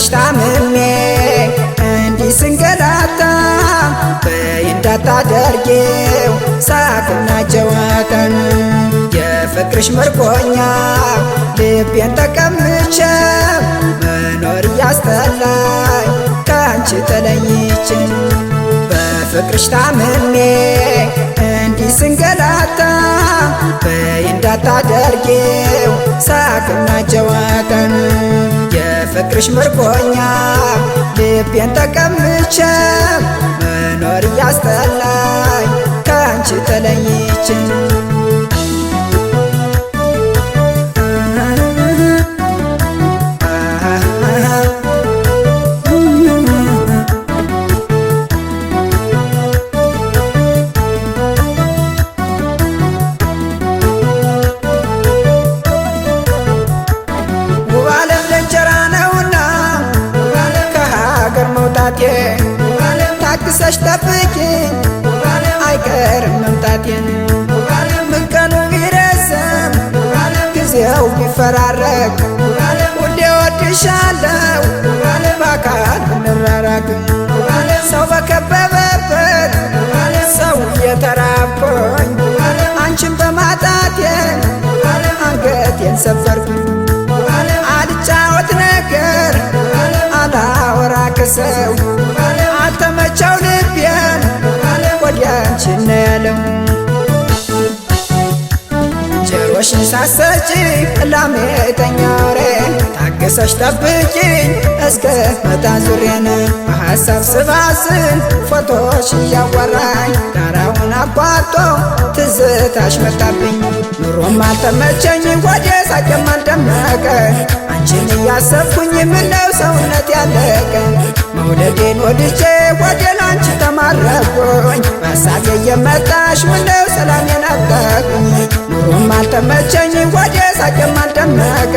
በፍቅርሽ ታምሜ እንዲህ ስንገላታ በይ እንዳታደርጊው ሳቅና ጨዋታን የፍቅርሽ ምርኮኛ ልቤን ተቀምቼ መኖር እያስጠላኝ ከአንቺ ተለይቼ በፍቅርሽ ታምሜ እንዲህ ስንገላታ በይ እንዳታደርጊው ሳቅና ጨዋታን የፍቅርሽ ምርኮኛ ልቤን ተቀምቼ መኖር እያስጠላኝ ከአንቺ ተለይቼ ታግሰሽ ጠብቂኝ አይቀርም መምጣቴን ምን ቀኑ ቢረዝም ጊዜው ቢፈራረቅ ሁሌ እወድሻለሁ በአካል ብንራራቅ ሰው በከበበበት ሰው እየተራብኩኝ አንቺን በማጣቴ አንገቴን ሰበርኩኝ። አልጫወት ነገር አላወራ ከሰው አልተመቸው ልቤን ወዲያ አንቺን ነው ያለው። ጆሮሽን ሳትሰጪ ላሜተኛ ወሬ ታግሰሽ ጠብቂኝ እስክመጣ ዙሬን በሀሳብ ስባስን ፎቶሽ እያወራኝ ጋራውን አቋርጦ ትዝታሽ መጣብኝ። ኑሮም አልተመቸኝ ወደ ሳቄም አልደመቀ አንቺን እያሰብኩኝ ምነው ሰውነት ያለቀ መውደዴን ወድጄ ወደ ላንቺ ተማረኩኝ በሀሳቤ እየመጣሽ ምነው ሰላሜን አጣሁኝ። ኑሮም አልተመቸኝ ወደ ሳቄም አልደመቀ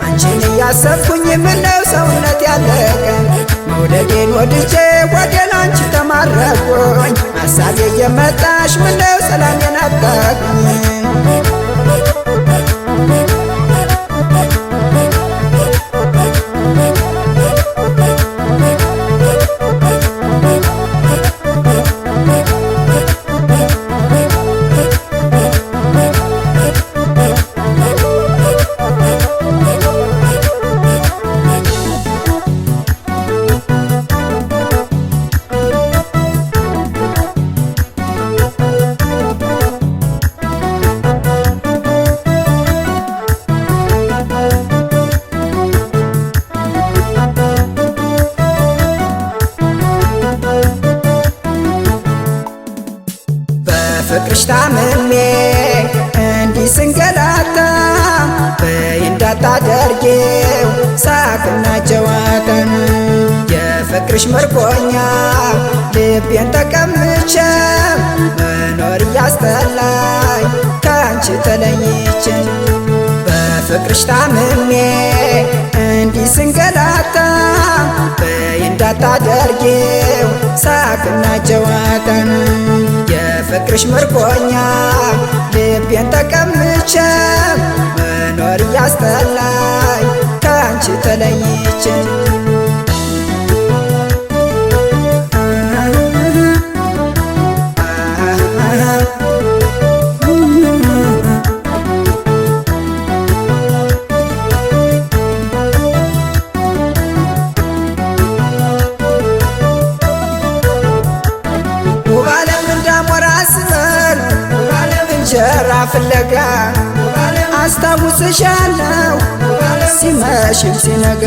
አንቺን እያሰብኩኝ ምነው ሰውነት ያለቀ መውደዴን ወድጄ ወደ ላንቺ ተማረኩኝ በሀሳቤ እየመጣሽ ምነው ሰላሜን አጣሁኝ። በፍቅርሽ ታምሜ እንዲህ ስንገላታ በይ እንዳታደርጊው ሳቅና ጨዋታን የፍቅርሽ ምርኮኛ ልቤን ተቀምቼ መኖር እያስጠላኝ ከአንቺ ተለይቼ በፍቅርሽ ታምሜ እንዲህ ስንገላታ በይ እንዳታደርጊው ሳቅና ጨዋታን የፍቅርሽ ምርኮኛ ልቤን ተቀምቼ መኖር እያስጠላኝ ከአንቺ ተለይቼ እንጀራ ፍለጋ አስታውስሻለሁ ሲመሽም ሲነጋ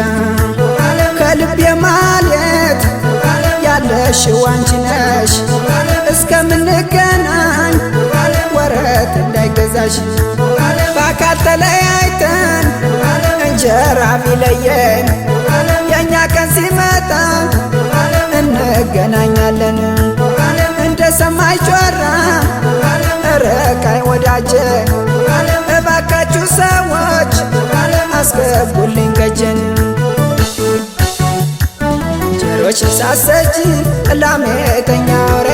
ከልቤ ማለት ያለሽው አንቺ ነሽ እስከምንገናኝ ወረት እንዳይገዛሽ በአካል ተለያይተን እንጀራ ቢለየን የእኛ ቀን ሲመጣ እንገናኛለን እንደ ሰማይ ጮራ ርቃኝ ወዳጄ እባካችሁ ሰዎች አስገቡልኝ ከጄን። ጆሮሽን ሳትሰጪ ላሜተኛ ወሬ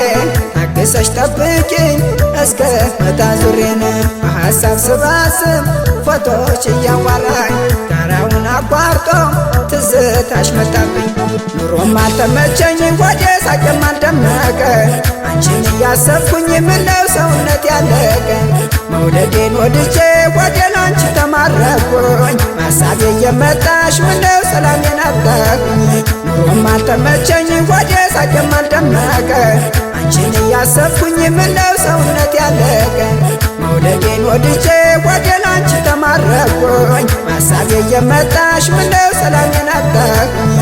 ታግሰሽ ጠብቂኝ እስከ መጣ ዙሬን። በሐሳብ ስባስብ ፎቶች እያዋራኝ ጋራውን አቋርጦ ትዝታሽ መጣብኝ። ኑሮም አልተመቸኝ ወደ ሳቅም አልደመቀ፣ አንቺን እያሰብኩኝ ምነው ሰውነት ያለቀ። መውደዴን ወድጄ ወደ ላንቺ ተማረኩኝ፣ በሐሳቤ እየመጣሽ ምነው ሰላሜን አጣሁኝ። ኑሮም አልተመቸኝ ወደ ሳቅም አልደመቀ፣ አንቺን እያሰብኩኝ ምነው ሰውነት ያለቀ። መውደዴን ወድጄ ወደ ላንቺ ተማረኩኝ፣ በሐሳቤ እየመጣሽ ምነው ሰላሜን አጣሁኝ።